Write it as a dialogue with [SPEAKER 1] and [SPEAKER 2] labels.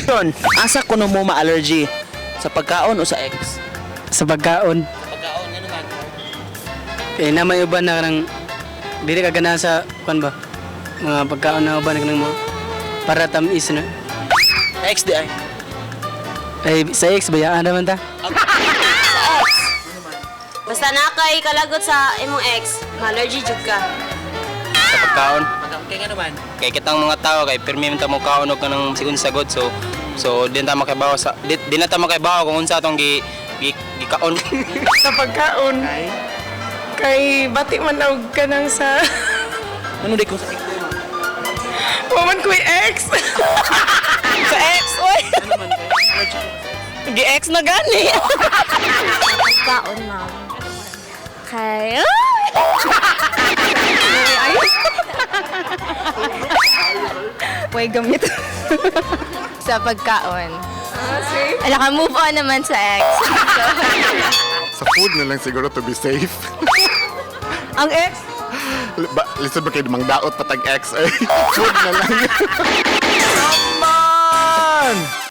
[SPEAKER 1] Ton, asa kuno mo ma-allergy? Sa pagkaon o sa ex?
[SPEAKER 2] Sa pagkaon.
[SPEAKER 1] Pagkaon, ano man?
[SPEAKER 2] Kay na may uban na kanang dili ka ganahan sa kuan ba? Mga pagkaon na uban kanang mo para tamis na.
[SPEAKER 1] Ex di ay.
[SPEAKER 2] Ay sa ex bayaan naman ta.
[SPEAKER 3] Basta na kay kalagot sa imong ex, ma-allergy jud ka.
[SPEAKER 4] Sa pagkaon.
[SPEAKER 1] Pagkaon kay nga naman.
[SPEAKER 4] Kay kitang mga tao kay pirmi man ta mo kaon og kanang sigun sagot, so so di na ta makaibaw sa di na ta makaibaw kung unsa atong gi, gi gikaon.
[SPEAKER 5] Sa pagkaon. Kay bati man og kanang sa
[SPEAKER 1] Ano di ko sa ex?
[SPEAKER 5] Woman ko ex.
[SPEAKER 6] Sa ex, oy. Gi-ex na gani.
[SPEAKER 3] Pagkaon, ma'am. Kay...
[SPEAKER 6] Way gamit.
[SPEAKER 7] Sa pagkaon. Ala ka, move on naman sa ex.
[SPEAKER 8] Sa food na lang siguro, to be safe.
[SPEAKER 6] Ang ex?
[SPEAKER 8] Ba, lisod ba kayo mangdaot patag ex? Eh? Food na lang.
[SPEAKER 1] Man!